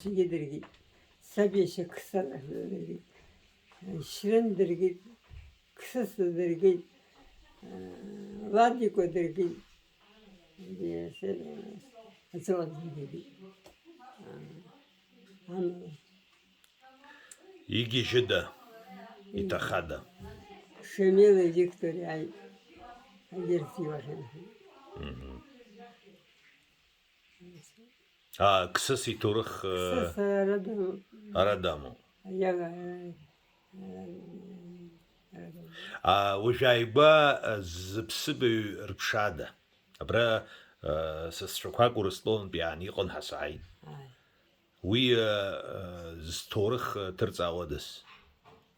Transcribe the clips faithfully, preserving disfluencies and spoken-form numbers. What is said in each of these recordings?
Сгьы дыргеит, саб иашьа Қсас дыргеит, Шьрын дыргеит, Қсас дыргеит, Ладикәа дыргеит, аҵәуара дыргеит. Амала. Игьежьыда, иҭахада? Шамили Виктори ааит, егьырҭ иуахьанхеит. Мгм. А, Қсас иҭоурых, э, Қсас ара дамоуп. Ара дамоуп. Иага, ара, ара, ара дамоуп. А, уажә ааигәа, э, зыԥсыбаҩ рыԥшаада? Абра, э, сасцәақәак Урыстәылантә иааны иҟан ҳәа сааит. Ааи. Уи, э, э, зҭоурых, э, ҭырҵаауадаз?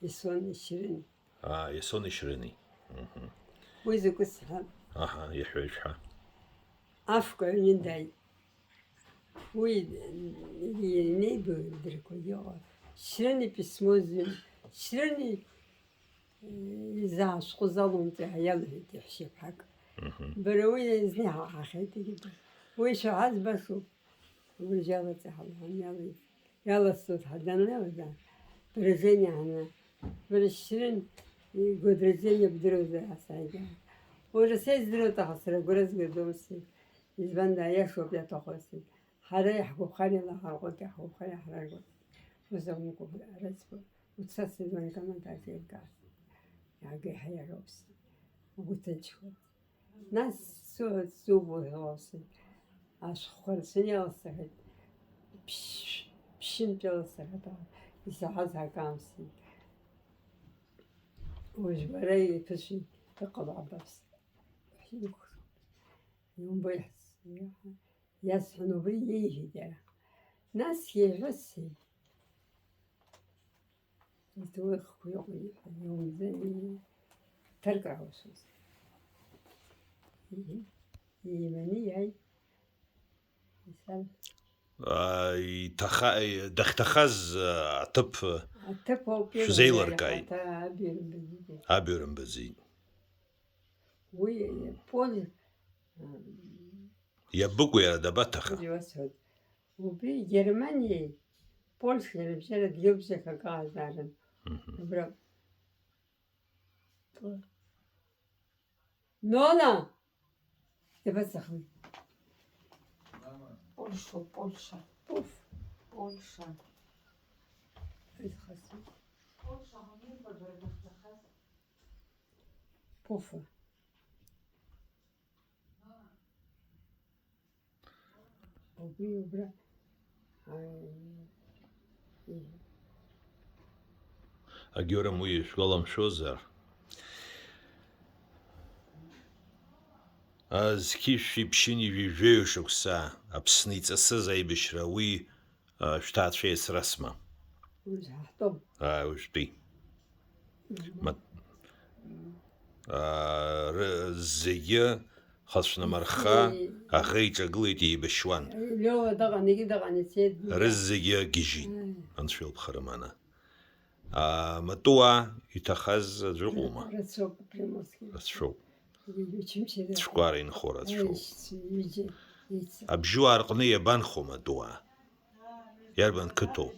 Иасон Ешьрын. Аа, Иасон Ешьрыни. Мгм. Уи закәыз сҳәап. Аҳа, иҳәа, ишәҳәа. Афкәа аҩны дааит. Уи инеибырдырқәа иҟан. Шьрыни письмо зҩын. Шьрыни, э, изаашәҟәыз алоумҵеи ҳәа иалҳәеит иаҳәшьаԥҳак. Мгм. Бара уи зны иҳаҳахьеит, егьи. Уи шәаҳаз башоуп. Убри иалаҵаҳалҳәан иалеит. Иаласҵоит ҳәа данлеиуаз, Брежениа ҳәа, Брежьрин игәы Брежениа бдыруазар ҳәа сааигәан. Уажәы сеиздыруеит, аха сара агәра згадомызт. Избанда, аиашоуп иаҭаху сҳәеит. Ҳара иаҳгәаԥхар илаҳарҟәит, иаҳгәаԥхар иаҳраргоит. Ус акәымкәа, арыӡқәа, уцасыз уанкомандат еилкааз. Иаагеи ҳәа иароуп сҳәеит. Угәы ҭынчхоит. Нас су-, субур ласит. Ашәҟәқәа рацәаны иаласахьеит. Ԥшь-, ԥшьынтә иаласахьеит, аха исаҳаз акы амсит. Уажә бара иԥышәи дыҟало абаԥс. Иумбои, иасҳәон, убри иеиҳәеит иара. Нас иеиҳәозеи? Иҭоурыхқәа иҟоу иҳәа, иумӡа, ҭаркаауашаз. Ииманы иааит. Исал. А, иҭаха-, дахьҭахаз, а, аҭыԥ, а, Аҭыԥ ауп шәзеилыркааит. Иаҳаҭа абирбазит. Абирбазит. Уи, Поль, м, Иабыкәу иара дабаҭахеи? Иуасҳәоит. Убри Германиеи Польшеи рыбжьара дгьылбжьахак ҟазаарын. Мгм. Убра. Нона! Дабаҵахуи? Польша, Польша. Пуф. Польша. Изхасу. Пуфа. Убри убра, аи, и. Агьора, уи шәгәаламшәозар, а, зқьи жәшәи ԥшьынҩажәи жәаҩа шықәса Аԥсны иҵасыз аибашьра, уи, а, шәҭаацәа еицрасма? Уи ҳтәом. А, уажәтәи. Мгм. Ма-, аа, ры-, зегьы хацәнамырхха, Ицеит. Аӷа иҿагылеит еибашьуан. Леуа дыҟан, егьи дыҟан, ицеит. Рызегьы гьежьит, Ааи. Анцәа илԥха рыманы. Аа, матуа иҭахаз аӡә ыҟоума? Рацәоуп, Приморски. Рацәоуп. Егьи Очамчыра. Цәкәара инхо рацәоуп. Аишьцәа ҩыџьа иц-, Абжьуаа рҟны иабанхо матуа? Иарбан қыҭоу?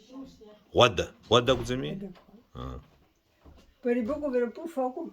Ӷәада, Ӷәада акәӡами? Ада. Аа. Бара ибыкәу, бара Пуф акәу?